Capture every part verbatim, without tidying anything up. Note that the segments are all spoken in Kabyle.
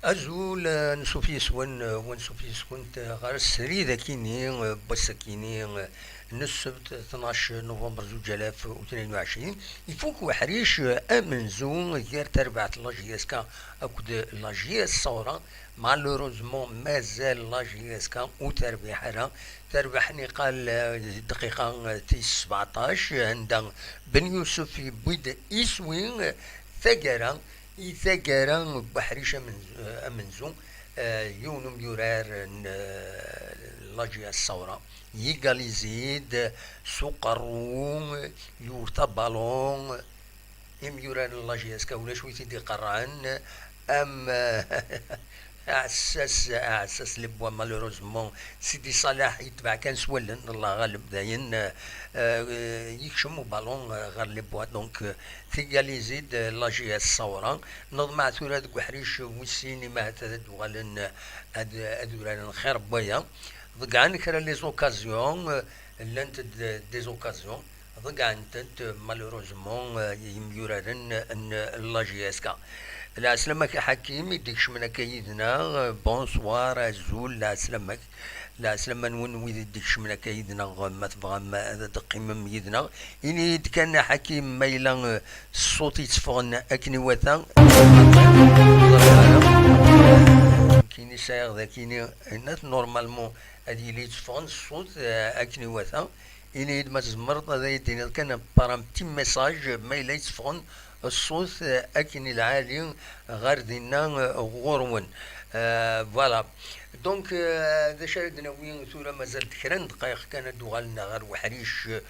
Azul, eh, ansuf yes-wen, eh, u ansuf yes-went, eh, ɣer srid akini, eh, n wass akini, eh, n ssebt, tnac november zuǧ alaf u tnin u ɛecrin. Ifuk uḥric, eh, amenzu gar terbaɛt n la J S K akked la J S Sawra. Malheureusement, mazal la J S K ur terbiḥ ara. Terbeḥ niqal, eh, dqiqa, eh, tis sbeɛṭac, eh, anda Ben Yusef yewwi-d iswi, eh, taggara, i taggara n uḥric amenzu, eh, amenzu, eh, yiwen umyurar n, eh, la J S Sawra, yigalizi-d s uqerru, yewwet abalun, imyuraren n la J S K ulac wi t-id-iqerrɛen, am, eh, aɛessas, aɛessas Les Bois, malheureusement, Sidi Ṣaleḥ yetbeɛ kan s wallen, Allah ɣaleb, dayen, eh, eh, yekcem ubalun, eh, ɣer Les Bois. Donc, eh, tigalizi-d, eh, la J S Sawra. Neḍmeɛ tura deg uḥric wis sin, imahat ad d-uɣalen, eh, ad, ad uraren xir n waya. Ḍeggɛen kra les occasions, eh, llant-d des occasions. Ḍeggɛent-tent, malheureusement, eh, yimyuraren n la J S K. Lɛeslama-k a Ḥakim, i d-ikecmen akka yid-neɣ. Bonsoir, azul, lɛeslama-k. Lɛeslama-nwen wid i d-ikecmen akka yid-neɣ, ma tebɣam ad d-teqqimem yid-neɣ. Ini-yi-d kan a Ḥakim ma yella, eh, ṣṣut yetteffɣen akken iwata. Nekkini sɛiɣ dakini, normalement ad yili yetteffɣen ṣṣut, eh, akken iwata. Ini-yi-d ma tzemreḍ ad yi-d-tiniḍ kan par un petit message ma yella yetteffɣen ṣṣut, eh, akken i lɛali ɣer dinna, eh, ɣur-wen. Eh, voilà. Donc, eh, d acu ara d-nawi tura, mazal-d kra n ddqayeq kan ad d-uɣalen ɣer uḥric, eh,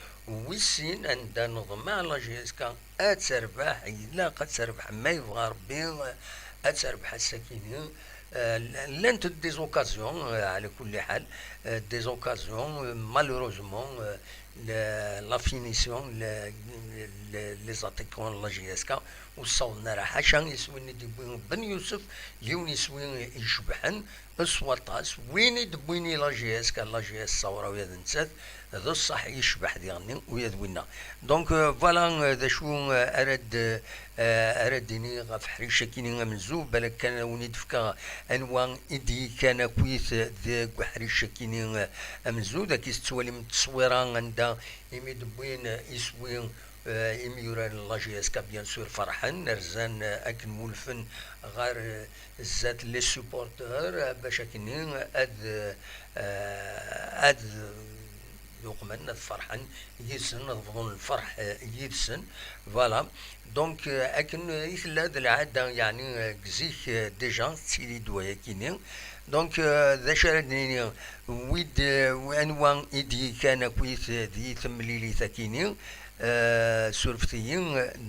wis sin, anda neḍmeɛ la J S K ad terbeḥ, ilaq ad terbeḥ, ma yebɣa Rebbi, eh, ad terbeḥ ass-akini. Eh, llant-d des occasions, eh, ɛla kulli ḥal, eh, des occasions, eh, malheureusement, eh, le, la finition, le, le, les attaquants n la J S K ur ssawḍen ara, ḥaca iswi-nni d-yewwi Ben Yusef, yiwen iswi icebḥen s waṭas, win i d-wwin i la J S K, la J S Sawra, ula d nettat d ṣṣeḥ yecbeḥ diɣenni, ula d winna. Donc, euh, voilà, euh, d acu, euh, ara d-, euh, ara d-iniɣ ɣef ḥric-akini amenzu, balak kan a wen-id-fkeɣ anwa i d-yekkan akkit deg uḥric-akini, euh, amenzu. Dagi tettwalim tteswira anda imi d-wwin, euh, iswi, eh, imyuraren n la J S K, bien sûr, ferḥen, rzan, eh, akken wulfen ɣer, eh, zdat les supporters, eh, bac akkenni ad, eh, ad luqmen, ad ferḥen yid-sen, ad bḍun lferḥ, eh, yid-sen. Voilà. Donc, eh, akken i tella d lɛada, yeɛni, eh, deg zik, eh, déjà tettili-d wayakini. Donc, eh, d acu ara d-nini, wid, eh, anwa i d-yekkan akkit di temlilit-akini, eh, surfet-iyi,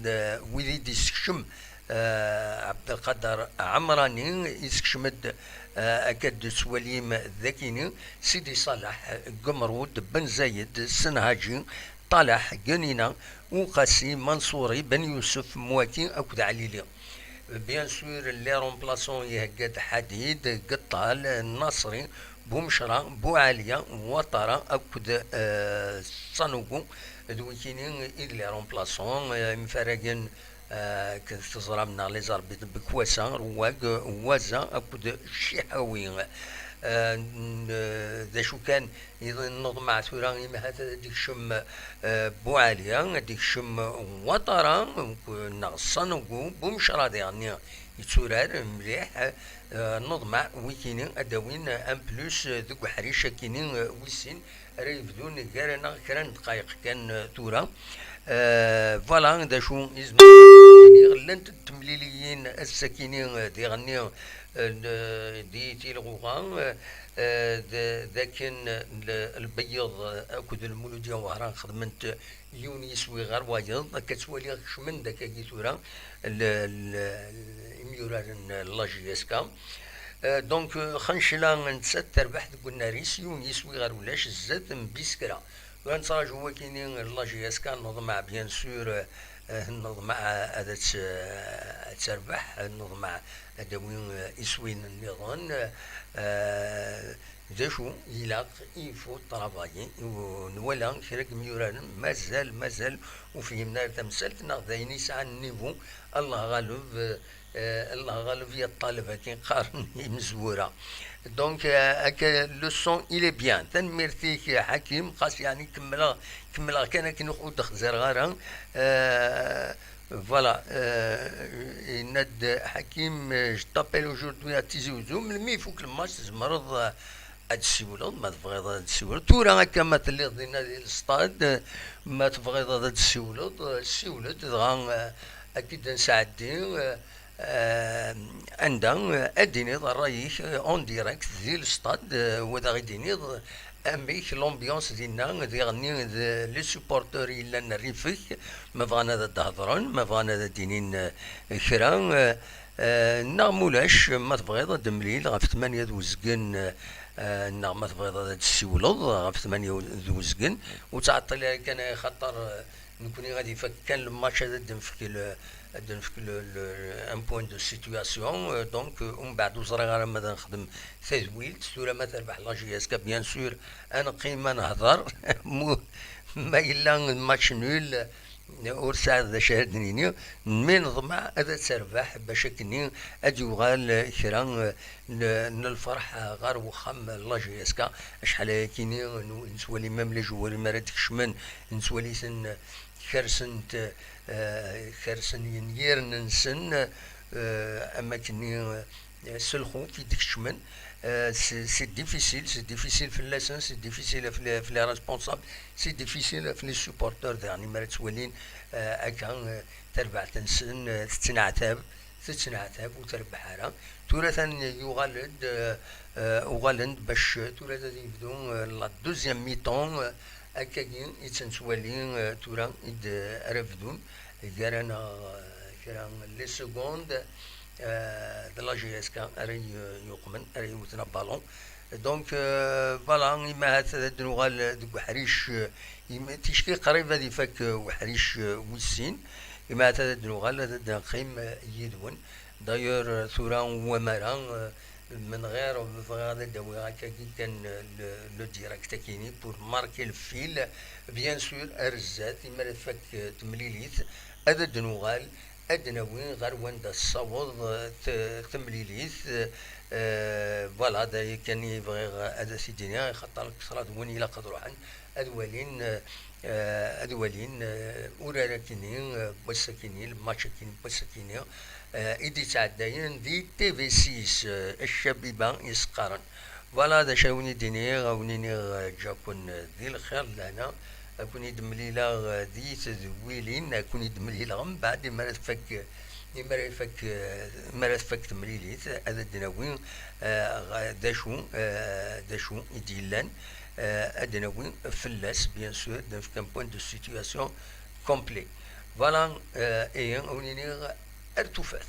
eh, wid i d-yessekcem, eh, Abdelkader Amrani, yessekcem-d, eh, akka d-tettwalim dakini, Sidi Ṣaleḥ, Gemrud, Ben Zayed, Senhaji, Ṭaleḥ, Genina, Uqasi, Manṣuri, Ben Yusef, Mwati akked Ɛlili. Bien sûr, les remplaçants, ihegga-d Ḥadid, Geṭṭal, Naṣri, Bumecra, Buɛaliya, Watara akked, eh, Sanugu. D wikini i d les remplaçants, eh, imfaragen, eh, akken teẓram neɣ les arbitres, Bekwasa, Rwag, Waza akked Ciḥawi. Eh, n-, d acu kan, Iḍ-, neḍmeɛ tura imi hat ad d-ikcem, eh, Buɛali, ad d-ikcem Watara, neɣ Sanugu, Bumecra diɣenni yetturar mliḥ, eh, neḍmeɛ wikini ad d-awin un plus deg uḥric akini, eh, wis sin ara yebdun gar-aneɣ kra n ddqayeq kan, eh, tura. Eh, voilà, d acu i zemreɣ ad d-iniɣ. Llant-d temliliyin ass-akini, eh, diɣenni, eh, n-, di Tilɣuɣa, eh, eh, d, d akken l-, Lbeyyeḍ akked Lmuludya Wehran xedmen-t yiwen yiswi ɣer wayeḍ, akka ttwaliɣ kecmen-d akkagi tura l-, l-, imyuraren n la J S K. Eh, donc, eh, Xancela nettat terbeḥ deg unnar-is, yiwen yiswi ɣer ulac, zdat n Biskra. Tura nettraǧu wakini la J S K, neḍmeɛ, bien sûr, eh, neḍmeɛ ad tt-, ad terbeḥ, neḍmeɛ ad d-awi eh, iswiyen nniḍen. Eh, d acu ilaq, il faut travailler. Nwala kra n yimyuraren mazal, mazal ur fhimen ara tamsalt, neɣ d ayen yesɛan nnivu, Allah ɣaleb, eh, Allah ɣaleb ya ṭṭaleb, akken qqaren imezwura. Donc, eh, akka, le son, il est bien. Tanemmirt-ik, Ḥakim, xas yeɛni kemmleɣ, kemmleɣ kan akken ur d-xẓireɣ ara. Eh, Voilà, euh, yenna-d Ḥakim, euh, je t'appelle aujourd'hui à Tizi Ouzou, melmi ifuk le match tzemreḍ, euh, ad d-ssiwleḍ, ma tebɣiḍ ad d-ssiwleḍ. Tura akka ma telliḍ dinna di lestad, euh, ma tebɣiḍ ad d-ssiwleḍ, euh, ssiwel-d, dɣa, euh, ad k-id-nesɛeddi, euh, euh, anda, euh, ad d-tiniḍ ṛṛay-ik, euh, en direct di lestad, euh, wa d aɣ-id-tiniḍ, amek l'ambiance dinna, diɣenni d les supporters yellan rrif-ik, ma bɣan ad d-hedren, ma bɣan ad d-inin, eh, kra, eh, eh, neɣ mulac, ma tebɣiḍ ad d-temlil ɣef tmanya d uzgen, eh, neɣ ma tebɣiḍ ad d-ssiwleḍ ɣef tmanya d uzgen, ur ttɛeṭṭil ara kan, axaṭer, eh, nekkni ad ifak kan le match, ad d-nefk le, ad d-nefk le, le, un point de situation, eh, donc, eh, umbeɛd ur ẓriɣ ara ma ad nexdem tadwilt. Tura ma terbeḥ la J S K, bien sûr, ad neqqim ad nehder. Mu-, ma yella match nul, ur sɛiɣ d acu ara d-nini, mais neḍmeɛ ad terbeḥ, bac akkenni ad yuɣal kra n, n lferḥ ɣer wexxam la J S K. Acḥal ayakini n-, nettwali même les joueurs mi ara d-kecmen, nettwali-ten kersen-t, eh, kersen yirden-nsen, eh, am akkenni, eh, s lxuf i d-kecmen. Eh, c'est, c'est difficile, c'est difficile fell-asen, c'est difficile ɣef les, ɣef les responsables, c'est difficile ɣef les supporters, daɣen mi ara ttwalin, eh, akka, eh, tarbaɛt-nsen, eh, tettneɛtab, tettneɛtab ur trebbeḥ ara. Tura atan yuɣal-d, eh, eh, uɣalen-d bac tura ad yebdu, eh, la deuxième mi-temps, eh, akkagi i tt-nettwali, eh, tura i d, ara bdun, gar-aneɣ, eh, kra n les secondes, eh, d la J S K ara y-, yuqmen, ara yewten abalun. Donc, eh, voilà, imi ahat ad d-nuɣal deg uḥric, eh, im-, ticki qrib ad ifak, eh, uḥric, eh, wis sin, imi ahat ad d-nuɣal ad d-neqqim, eh, yid-wen. D'ailleurs, eh, tura wamara, eh, من غير, bɣiɣ ad d-awiɣ akkagi kan, eh, le, le direct akini pour marquer le fil. Bien sûr, ar zdat, imi ara tfak, eh, temlilit, ad d-nuɣal, ad d-nawi ɣer wanda tessaweḍ, eh, t-, temlilit. Eh, voilà, d aya kan i bɣiɣ ad as-id-iniɣ, axaṭer kraḍ n win ilaq ad ruḥen ad walin, eh, ad walin, eh, urar akini, eh, n wass akini, le match akini n wass akini, eh, i d-ittɛeddayen di T V six, eh, Ccabiba i s-qqaren. Voilà, d acu ara wen-id-iniɣ, ad wen-iniɣ, eh, ǧǧa-ken, eh, di lxir d lehna, ad ken-id-mlileɣ, eh, di tedwilin, ad ken-id-mlileɣ mbeɛd imi ara tfak, imi ara ifak, eh, imi ara tfak temlilit, ad d-nawi, eh, ɣ-, d acu, eh, d acu i d-yellan, eh, ad d-nawi fell-as, bien sûr, ad nefk un point de situation complet. Voilà, eh, ihi, ad wen-iniɣ ar tufat.